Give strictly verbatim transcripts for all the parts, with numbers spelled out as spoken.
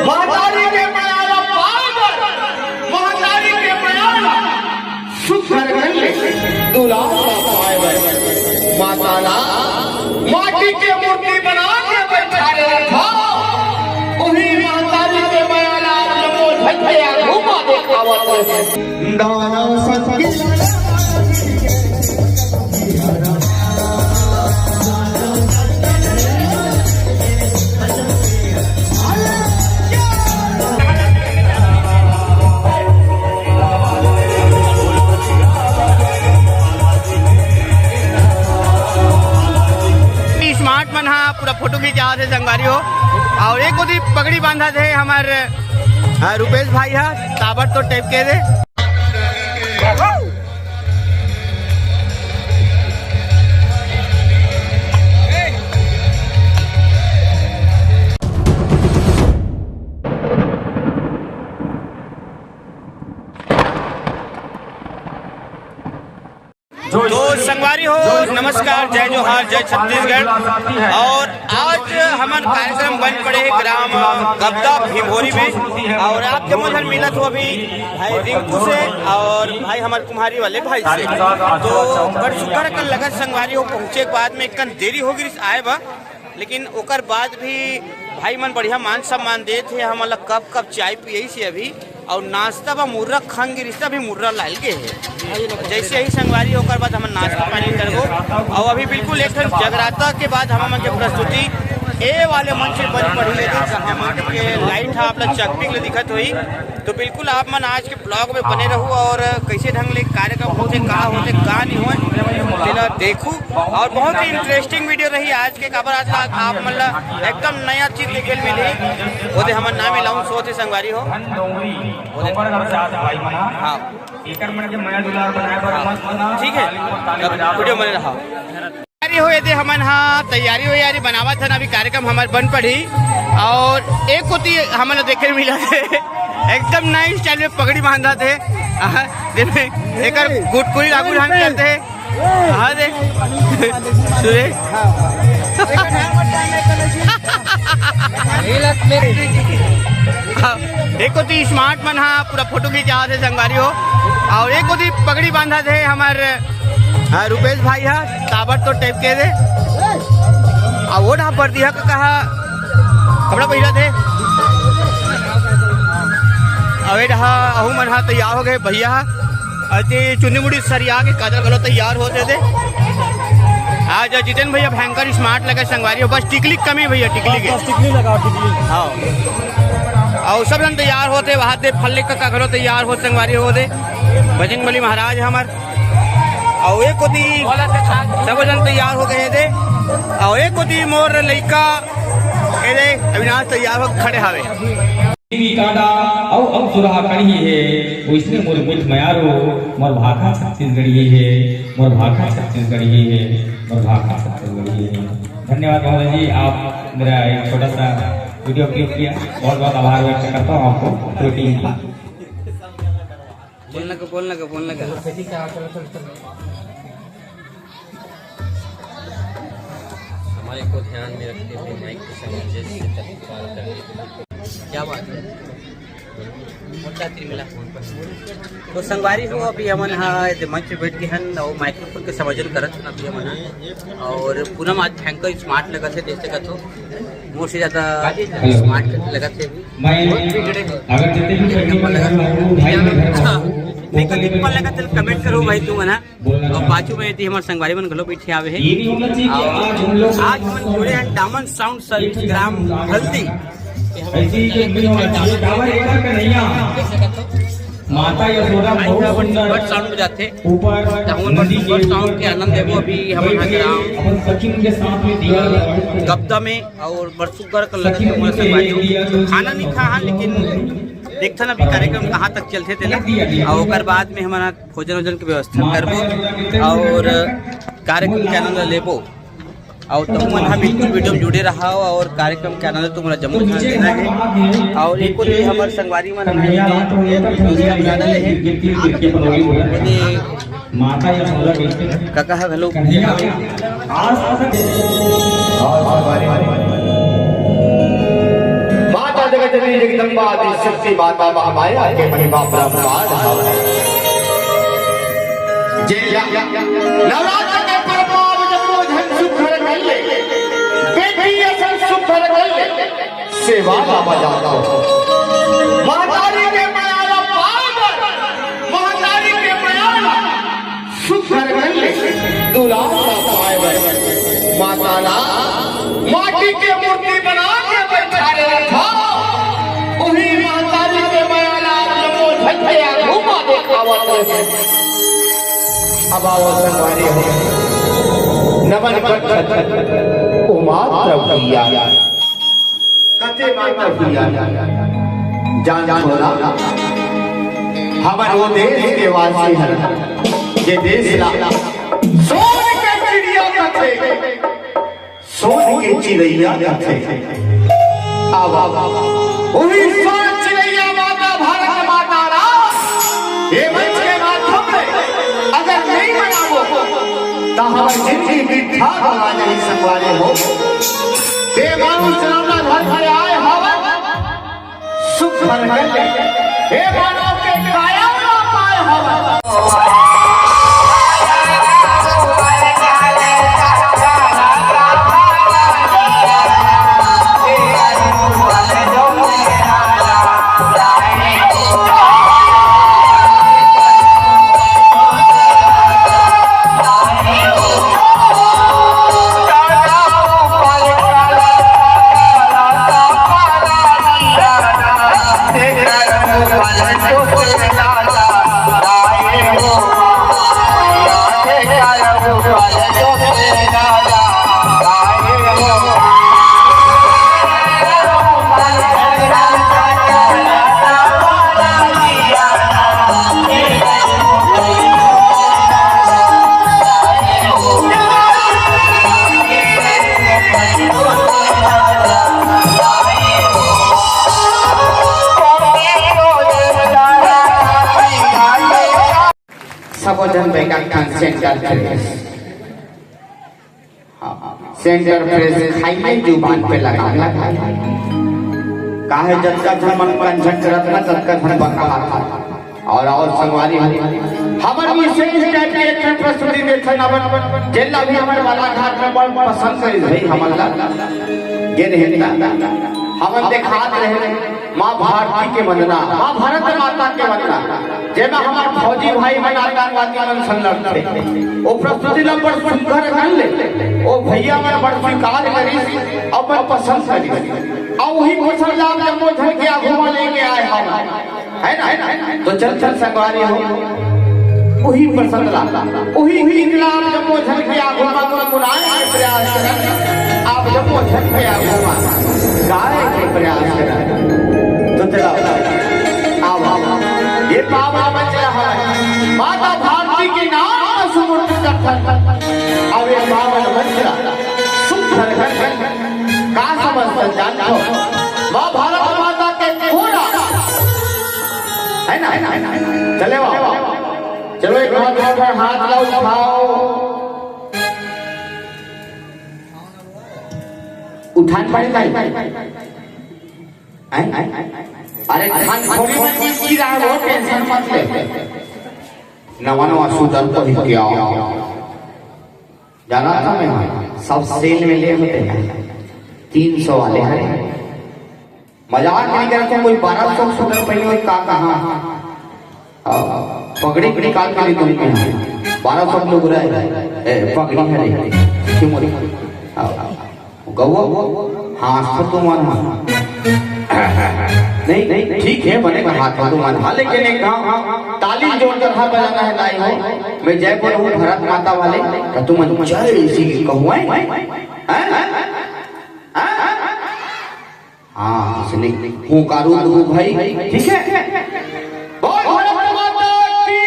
महतारी के मया ला पाए बर, महतारी के मया ला सुख घर में दुलार ला पाए बर, माता ला माटी के मूर्ति बना के बैठाए रखा। उही महतारी के मया ला आप लोगों झंझया घुमा देखावत रहे। दाना सत्य स्मार्ट मन हा पूरा फोटो खिंचावत हे संगवारी हो। और एक ओती पगड़ी बांधत हे हमर, हाँ, रुपेश भाई हा, ताबड़तोड़ टाइप के दे। तो संगवारी हो, नमस्कार, जय जोहार, जय छत्तीसगढ़। और आज हमन कार्यक्रम बन पड़े हे ग्राम गबदा भीमभोरी में, और आप जम्मो झन मिलत हो अभी भाई रिंकू से और भाई हमर कुम्हारी वाले भाई से। तो बड़ सुघर अकन लगत संगवारी हो, पहुँचे के बाद में एक कन देरी हो गिस आए बा, लेकिन ओकर बाद भी भाई मन बढ़िया मान सम्मान देत हे। हमन ला कप कप चाय पियई से अभी, और नाश्ता बा मुर्रा खंग गिरिस, अभी मुर्रा लायल गे हे। जैसे ही संगवारी, ओकर बाद हमन नाश्ता पानी करबो। और अभी बिल्कुल एक ठन जगराता के बाद हमन के प्रस्तुति ए वाले मंच से बन पड़ी है, जहाँ मंच के लाइट हा आप ला चकपिक ले दिखत होही। तो बिल्कुल आप मन आज के ब्लॉग में बने रहू और कैसे ढंग ले कार्यक्रम होथे, का होथे, का नहीं होय, तेला देखू। और बहुत ही इंटरेस्टिंग वीडियो रही आज के, काबर आज आप मन ला एकदम नया चीज देखे ल मिलही। ओदे हमन नाम अनाउंस होत हे संगवारी हो। डोंगरी, डोंगरगढ़ से आज भाई मन हा। हाँ। एकर मन के मया दुलार बनाए बर मस्त ना। ठीक है, ताली बजा वीडियो बने रहा। अरे हो, एदे हमन हा तैयारी वैयारी बनावत हन, अभी कार्यक्रम हमर बन पड़ही। और एक ओती हमन ला देखे मिला थे, एकदम नए स्टाइल में पगड़ी बांधत हे। आहा, जेमे एकर गुटकुरी लागू ढंग करते हे। आहा दे। सुरे। हाँ, एक ओती स्मार्ट मन हा पूरा फोटो खिंचावत हे संगवारी हो, और एक ओती पगड़ी बांधत हे हमर, हाँ, रुपेश भाई हा, ताबड़तोड़ टाइप के दे। आ वो डहा परदी हा का कहा कपड़ा पहिरत हे। अबे डहा अहू मन हा तैयार हो गए भैया हा। अति चुन्नी मुड़ी सरिया के काजल घलो तैयार होत हे दे। आज जितेन भैया भयंकर स्मार्ट लगे संगवारी हो, बस टिकली कमी भैया, टिकली के। बस टिकली लगाओ, टिकली। हाँ। और सब जन तैयार होत हे, वहाँ दे फल्ले कका घलो तैयार होत संगवारी हो दे। बजरंग बली महाराज हमर। और एक ओती सब जन तैयार हो गए हे दे। और एक ओती मोर लइका, ए दे, अविनाश तैयार हो खड़े हावे। कांदा अउ अउ सुरहा कड़ही हे, वइसने मोर मीठ मयारो, मोर भाखा छत्तीसगढ़ी हे, मोर भाखा छत्तीसगढ़ी हे, मोर भाखा छत्तीसगढ़ी हे। धन्यवाद महोदय जी, आप मेरा एक छोटा सा वीडियो क्लिप किया, बहुत बहुत आभार व्यक्त करता हूँ आपको। प्रोटीन बोलने का, बोलने का, बोलने का। समय को ध्यान में रखते हुए माइक को सामंजस्य से तत्काल करें। क्या बात है? मुद्दा तीन मिला। तो संगवारी हो, अभी हमन हा एदे मंच पे बैठ के हन और माइक्रोफोन के संयोजन करत हन अभी हमन हा। और पूनम आज भयंकर स्मार्ट लगत हे, देख सकत हो, मोर से ज्यादा स्मार्ट लगत हे अभी। मैं बहुत बिगड़े हे। अगर जितने भी बच्चे का घर हो, भाई का घर हो, हाँ। वो देखो, कभी निप्पल लगा तो कमेंट करो भाई तुम, है ना? बोलना और चाहते बाजू में यदि हमारे संगवारी मन घलो बैठे आवे हे। ये नहीं होना चाहिए कि और आज हम लोग आज हमन जुड़े हैं डायमंड साउंड सर्विस ग्राम हल्दी। ऐसे ही कुछ भी नहीं होना चाहिए। डाबर एक बार कन्हैया, माता यशोदा आई बहुत अपन सुंदर सुपर साउंड बजाथे। ऊपर तो हमन नदी के सुपर साउंड ऊपर के आनंद लेबो। अभी हमन बैठ के ग्राम अपन सखी के साथ में दिया जलाते हैं। गप्ता में और बरसुगर कर लगे सखी हमर के संगवारी हो। दिया जो खाना नहीं खा, हाँ, लेकिन देखथन अभी कार्यक्रम कहाँ तक चलथे तेला, और ओकर बाद में हमन भोजन वोजन के व्यवस्था करबो और कार्यक्रम के आनंद लेबो। अउ तुमन ह बिल्कुल वीडियो में जुड़े रहा अउ कार्यक्रम के आनंद तुमन ला जम्मो झन लेना हे। अउ एको दिन हमर संगवारी मन ह दूसरा बना डाले हे। ओदे माता या मोला मिलके कका ह घलो। माता जगत जननी जगदम्बा आदि शक्ति माता महामाया के महिमा परम्पार है। जे नवरात्र के पर्व में जम्मो झन सुख घर कर ले, बेटी असन सुख घर कर ले। सेवा ला बजाता हूँ। महतारी के मया ला पाए बर, महतारी के मया ला सुख घर कर ले, दुलार ला पाए बर। माता ला माटी के मूर्ति बना के बैठा रहे था। उही महतारी के मया ला आप लोगों झंझया घुमा देखावत रहे। अब आओ संगवारी हो, नमन कर उमा प्रभु भैया। कते माता भैया, जान छोड़ा, हमर वो देश के वासी हन, जे देश ला सोन के चिड़िया कथे, सोन के चिड़ैया कथे। आवा, वही सोन चिड़ैया माता भारत माता ला ये मंच के माध्यम से अगर नहीं मनाबो, त हमर जिंदगी वृथा गवा जाही संगवारी हो। हे मानुष जन्म ला धरती आए हवन, सुख भर कर ले। हे मानव के काया ना पाए हवन। सबो झन बेटा खान सेंटर फ्रेश। हाँ, सेंटर फ्रेश खाइए, जुबान पे लगाम लगाइए। काहे जतका झन मन कंझट करत ना, ततका झन बका हाथ। और, और संगवारी हो, हमर विशेष टाइप के एक ठन प्रस्तुति देखन अपन, जेला भी हमर बालाघाट में बड़ पसंद करिस भाई, हमन ला गे रहे ता। हमन देखात रहे, माँ भारती के वंदना, माँ भारत माता के वंदना, जेमा हमार फौजी भाई मन आतंकवादी मन संग लड़थे। ओ प्रस्तुति ला बड़ सुंदर कर ले, ओ भैया मन बड़ स्वीकार करिस, अपन पसंद करिस। अउ उही पसंद ला आप जम्मो झन के आगू मा लेके आए हव, है ना? तो चल चल संगवारी हो, उही पसंद ला, उही गीत ला आप जम्मो झन के आगू मा गुनगुनाए के प्रयास करन, आप जम्मो झन के आगू मा गाए के प्रयास करन। तो चला, आओ, आओ। ये पावन मंच ला है, माता भारती के नाम मा सुमूर्त करथन। अब ये पावन मंच ला सुंदर कर का समझथन जानथव? माँ भारत माता के कोरा, है ना? चले आओ, चलो एक बार, एक बार हाथ ला उठाओ। उठान पड़े भाई। हैं? अरे खान थोड़ी मन की की रहा हो, टेंशन मत ले। नवा नवा सूटर पहिर के आओ। जाना था मैं, सब सेल में ले होते हैं, तीन सौ वाले हैं। मजाक नहीं करता, कोई बारह सौ सूटर पहने हुए का कहा? हाँ, पगड़ी निकाल के ले तुम यहाँ। बारह सौ लोग रहे, ए, पगड़ी है रे, क्यों बोले? हाँ, गौवा, हाँ, तो तुम आना। नहीं, नहीं, ठीक है, बने का हाथ तो तुम आना, लेकिन एक काम, ताली जोरदार हाथ बजाना है, दाई हो। मैं जय बोलूँ भारत माता वाले, तो तुम जय श्री कहूँ, हैं? हैं? हाँ, इसने हुंकारू दू भाई, ठीक है? बोल भारत माता की।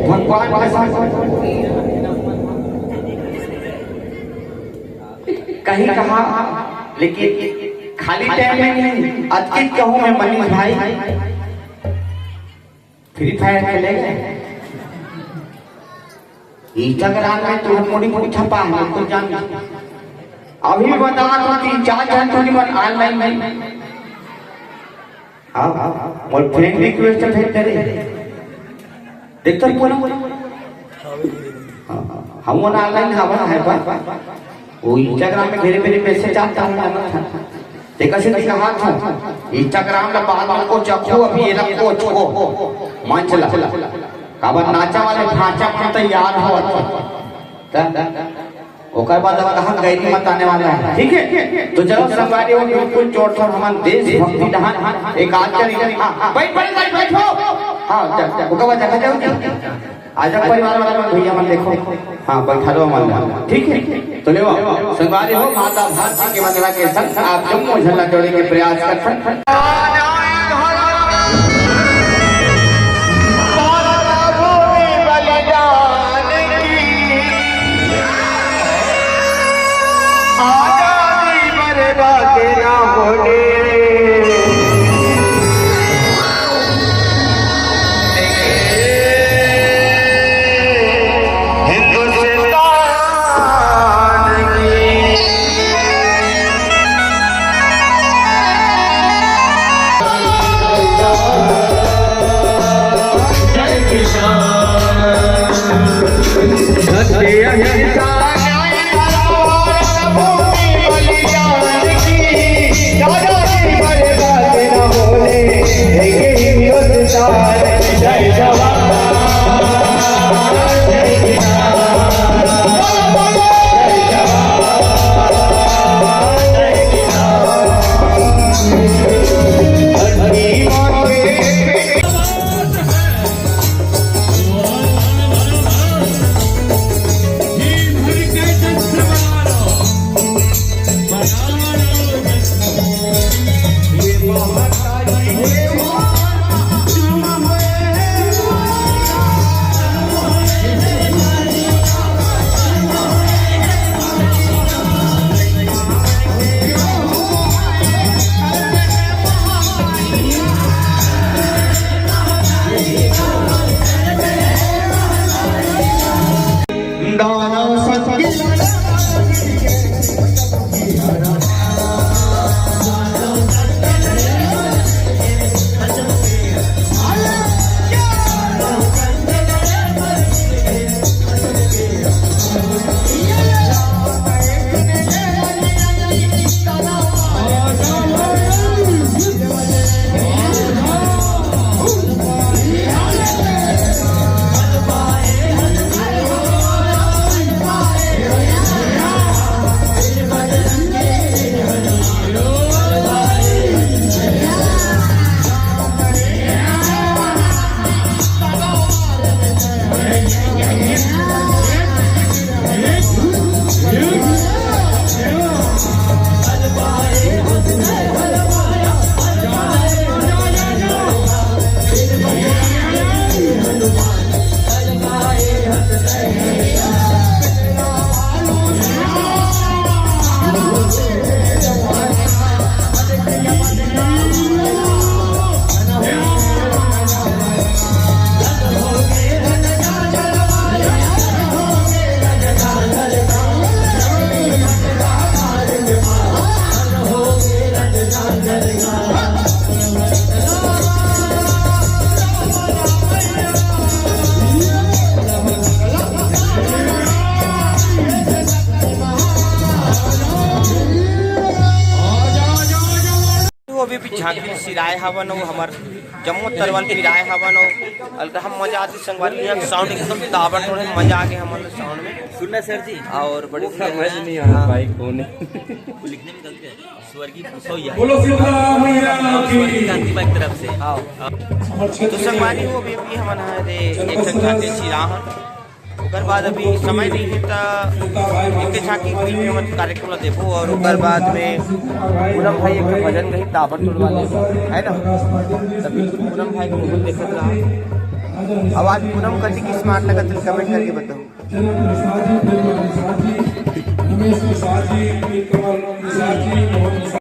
भगवान के साथ लेकिन खाली टाइम में नहीं, अतकित कहूँ मैं मनीष भाई, फ्री फायर खेलेगा। इंस्टाग्राम में तो मोड़ी मोड़ी छपा है, तो जान। अभी बता दो, तीन चार घंटे मन ऑनलाइन में। हाँ, मोर फ्रेंड रिक्वेस्ट भेज दे रे। देख तो पूरा। हाँ, हम वो ऑनलाइन हवा है बा। वो इंस्टाग्राम में मेरे मेरे मैसेज आता हूँ ना। देखा से देखा हाथ हूँ। इंस्टाग्राम ला बाद में को चखो, अभी ये ला को चखो। मंच ला। काबर नाचा वाले ढांचा मन तैयार हो। ओकर बाद अब कहाँ गैरी मत आने वाला है, ठीक है? तो चलो संगवारी हो, बिल्कुल चोट और हमन देशभक्ति डहान एक आध करी। हाँ, बैठ, बैठ, बैठ, बैठो। हाँ, जा, जा, ओकर बाद जगह जाओ जी। आज परिवार वाला मन, भैया मन देखो। हाँ, बैठा लो मन, ठीक है? तो ले आओ, संगवारी हो, माता भारती के वंदना के संग आप जम्मो झंडा जोड़े के प्रयास कर सकते हैं। आजादी बर्बाद ना होने। हिंदुस्तान की। जय किसान। सत्य अहिंसा, न्याय, बलिदान की। दादाजी बर्बाद न होने देंगे हिंदुस्तान। जय जवान, जय किसान। वो अभी भी झांकी सिराए हवन, वो हमर जम्मो तरवाल पिराए हवन, वो अलग हम मजा आती संगवारी, यहाँ साउंड एकदम ताबड़तोड़ है, मजा आ गया हमारे साउंड में। सुनना सर जी। और बड़ी वो समझ नहीं आ रहा हाँ। भाई कौन है। वो लिखने में गलती है। स्वर्गीय भूसौया। बोलो शीतला मैया की। स्वर्गीय कांति बाई की तरफ से। हाँ। तो संगवारी वो भी अभी हमन हरे एक ठन झांकी सिरा हन। ओकर बाद अभी समय नहीं है त एक झांकी बीच में हमन कार्यक्रम ला देबो और ओकर बाद में पूनम भाई एक ठन भजन गही ताबड़तोड़ वाले, है ना? तभी पूनम भाई को देखत रहा। अब आज पूनम कति की स्मार्ट लगत है, कमेंट करके बताओ। उमेश निषाद जी, नीलकमल निषाद जी, मोहन निषाद।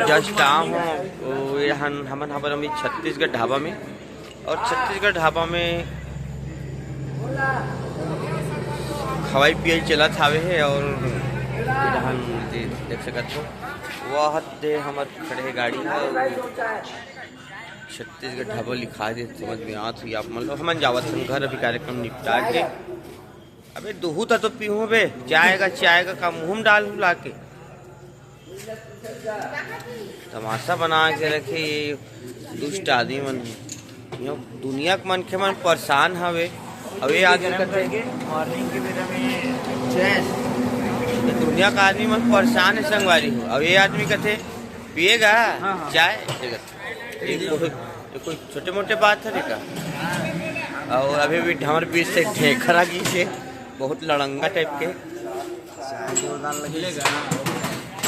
जस्ट आए हों, वो ये हन-, हमन हवन अभी छत्तीसगढ़ ढाबा में, और छत्तीसगढ़ ढाबा में खवाई पियाई चलत हावे हे, और ये डहन दे-, देख सकत हो, वह दे हमर खड़े हे गाड़ी ह। छत्तीसगढ़ ढाबा लिखा दे, समझ में आत हुई आप मन लो। हमन जावत हन घर, अभी कार्यक्रम निपटा के। अबे दुहू त तो पीहूं बे, चाय का, चाय का का मुंह में डाल हूं लाके। तमाशा बना के रखे ये दुष्ट आदमी मन। यो दुनिया के मनखे मन परेशान हवे। अब ये आदमी गरम कथे करके मॉर्निंग के बेरा में जैस। दुनिया का आदमी मन परेशान है संगवारी हो। अब ये आदमी कथे पिएगा हाँ, हाँ। चाय? ये कथे, ये कोई, ये कोई छोटे मोटे बात है का? और अभी भी हमर बीच से ढेंखरा गिस हे, बहुत लड़ंगा टाइप के। चाय जोरदार लगेगा।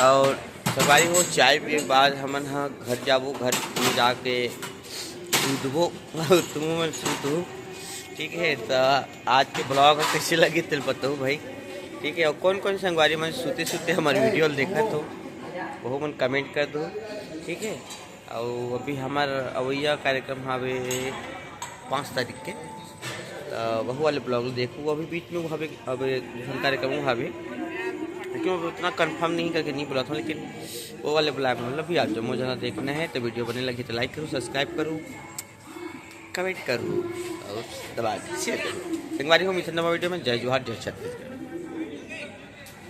और संगवारी हो, चाय पिए के बाद हमन ह घर जाबो, घर में जाके सूतबो, तुम मन सूतहू। ठीक है, तो आज के ब्लॉग ह कैसे लगी तेल बताओ भाई। ठीक है, और कौन कौन संगवारी मन सूते सूते हमारे वीडियो ल देखत हो, वो मन कमेंट कर दो। ठीक है, और अभी हमार अवैया कार्यक्रम हवे पाँच तारीख के, तो वहू वाले ब्लॉग देखू। अभी बीच में वो हवे, अब दूसरा कार्यक्रम हवे, लेकिन वो उतना कंफर्म नहीं करके नहीं बोला था, लेकिन वो वाले ब्लॉग मतलब भी आप जम्मो जना देखना है तो वीडियो बने लगी तो लाइक करो, सब्सक्राइब करो, कमेंट करो और दबा के शेयर करो। संगवारी हो, मिलते हैं नवा वीडियो में। जय जोहार, जय छत्तीसगढ़।